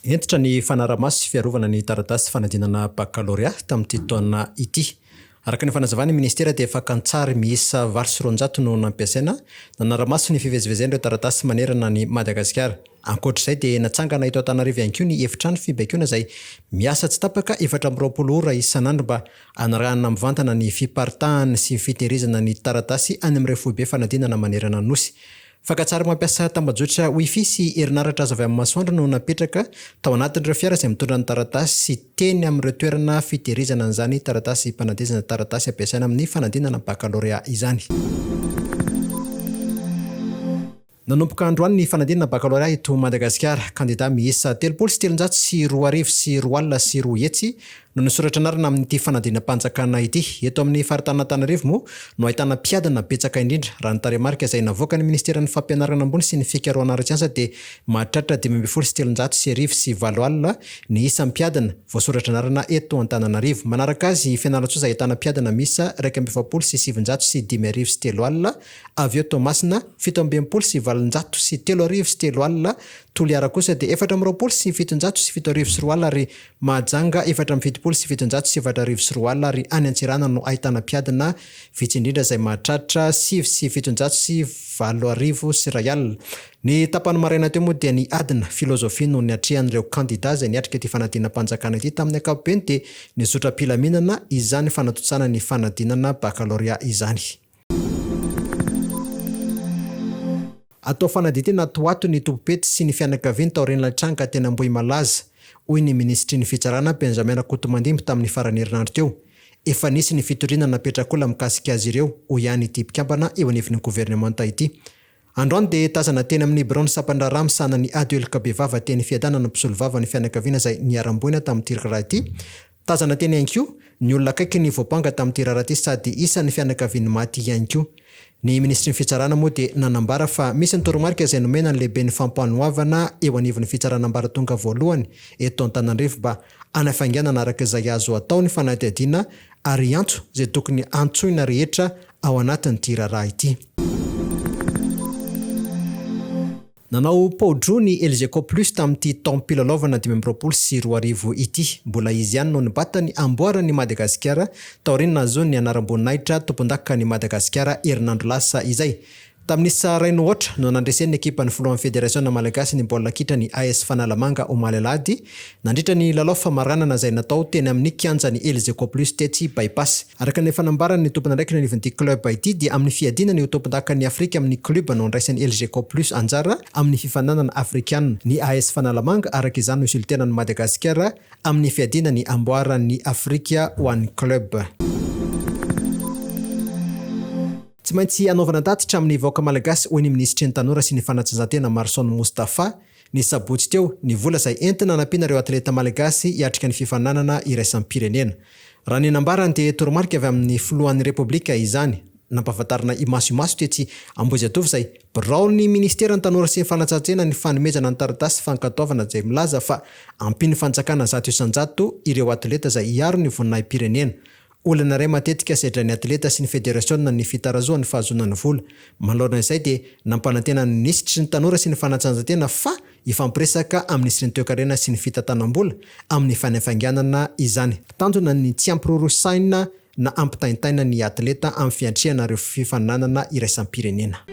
Hentitra ny fanarahamaso sy fiarovana ny taratasy fanadinana bakalorea tamin'ity taona ity. Araka ny fanazavan'ny minisitera dia fakan-tsary miisa 208 no nampiasaina nanara-maso ny fivezivezen'ireo taratasy manerana an'i Madagasikara. Ankoatra izay dia natsangana eto Antananarivo ihany koa ny efitrano fibaikoana izay miasa tsy tapaka 24 ora isan'andro mba hanarahana mivantana ny fiparitahany sy fitehirizana ny taratasy any amin'ireo foibe fanadinana manerana ny Nosy. Fakantsary mampiasa tambajotra Wi-Fi sy herinaratra azo avy amin'ny masoandro no napetraka tao anatin'ireo fiara izay mitondra ny taratasy sy teny amin'ireo toerana fitehirizana an'izany taratasim-panadinana taratasy ampiasaina amin'ny fanadinana bakalorea izany. Nanomboka androany ny fanadinana bakalorea eto Madagasikara. Kandida miisa 230 230 no nisoratra anarana amin'ity fanadinam-panjakana ity. Eto amin'ny faritanin'Antananarivo moa no ahitana mpiadina betsaka indrindra. Raha ny tarehimarika izay navoakan'ny minisiteran'ny Fampianarana ambony sy ny fikarohana ara-tsiansa dia mahatratra 315 180 ny isan'ny mpiadina voasoratra anarana eto Antananarivo. Manaraka azy i Fianarantsoa izay ahitana mpiadina miisa 341 005, avy eo Toamasina, 867 003, Toliara kosa dia 724 007 ary Mahajanga, 274 004 ary any Antsiranana no ahitana mpiadina vitsy indrindra izay mahatratra 809 008. Ny tapany maraina teo moa dia ny adina filozofia no niatrehan'ireo kandida izay niatrika ity fanadinam-panjakana ity tamin'ny ankapobeny dia nizotra am-pilaminana izany fanatontosana ny fanadinana bakalorea izany. Atao fanadihadiana ato ho ato ny tompom-pety sy ny fianakaviany taorian'ilay tranga teny Ambohimalaza, hoy ny minisitry ny Fitsarana, Benjamin Rakotomandimby tamin'ny faran'ny herinandro teo. Efa nisy ny fitoriana napetrak'olona mikasika azy ireo, hoy ihany ity mpikambana eo anivon'ny governemanta ity. Androany dia tazana teny amin'ny biraon'ny sampan-draharaha misahana ny ady heloka bevava teny Fiadanana ny mpisolovava ny fianakaviana izay niharam-boina tamin'ity raharaha ity. Tazana teny ihany koa ny olona akaiky ny voampanga tamin'ity raharaha ity sady isan'ny fianakavian'ny maty ihany koa. Ny minisitry ny fitsarana moa dia nanambara fa misy ny toromarika izay nomena ny lehiben'ny fampanoavana eo anivon'ny fitsarana ambaratonga voalohany eto Antananarivo mba hanafainganana araka izay azo atao ny fanadihadiana ary hiantso izay tokony antsoina rehetra ao anatin'ity raharaha ity. Nanao pao-droa ny Elgeco Plus tamin'ity taom-pilalaovana 2025 ity. Mbola izy ihany no nibata ny amboaran'i Madagasikara taorian'ny nahazoany ny anaram-boninahitra tompondakan'i Madagasikara herinandro lasa izay. Tamin'ny isa iray no aotra no nandresen'ny ekipan'ny filohan'ny federasiona malagasy ny baolina kitra ny AS Fanalamanga omaly alahady nandritra ny lalao famaranana izay natao teny amin'ny kianjan'ny Elgeco Plus tetsy By-Pass. Araka ny efa nambaran'ny tompon'andraikitra anivon'ity club ity dia amin'ny fiadiana ny ho tompondakan'ny Afrika amin'ny club no andraisan'ny Elgeco Plus anjara amin'ny fifaninanana afrikanina. Ny AS Fanalamanga araka izany no hisolo tena an'i Madagasikara amin'ny fiadiana ny amboaran'ny Afrika ho an'ny club. Tsy maintsy hanaovana tatitra amin'ny vahoaka malagasy hoy ny minisitry ny tanora sy ny fanatanjahantena Marson Moustapha Ny sabotsy teo, ny vola izay entina hanampiana ireo atleta malagasy hiatrika ny fifaninanana iraisam-pirenena. Raha ny nambarany dia toromarika avy amin'ny filohan'ny Repoblika izany, nampahafantarina imaso imaso tetsy Ambohijatovo izay biraon'ny minisiteran'ny Tanora sy ny Fanatanjahantena ny fanomezana ny taratasy fankatoavana izay milaza fa ampian'ny fanjakana 100% ireo atleta izay hiaro ny voninahi-pirenena. Olana iray matetika sedrain'ny atleta sy ny federasiona ny fitarazohan'ny fahazoana ny vola. Manoloana izay dia nampanantena ny minisitry ny tanora sy ny fanatanjahantena fa hifampiresaka amin'ny minisitry ny toekarena sy ny fitantanam-bola amin'ny fanafainganana izany. Tanjona ny tsy hampiroroa saina na hampitaintaina ny atleta amin'ny fiantrehana ireo fifaninanana iraisam-pirenena.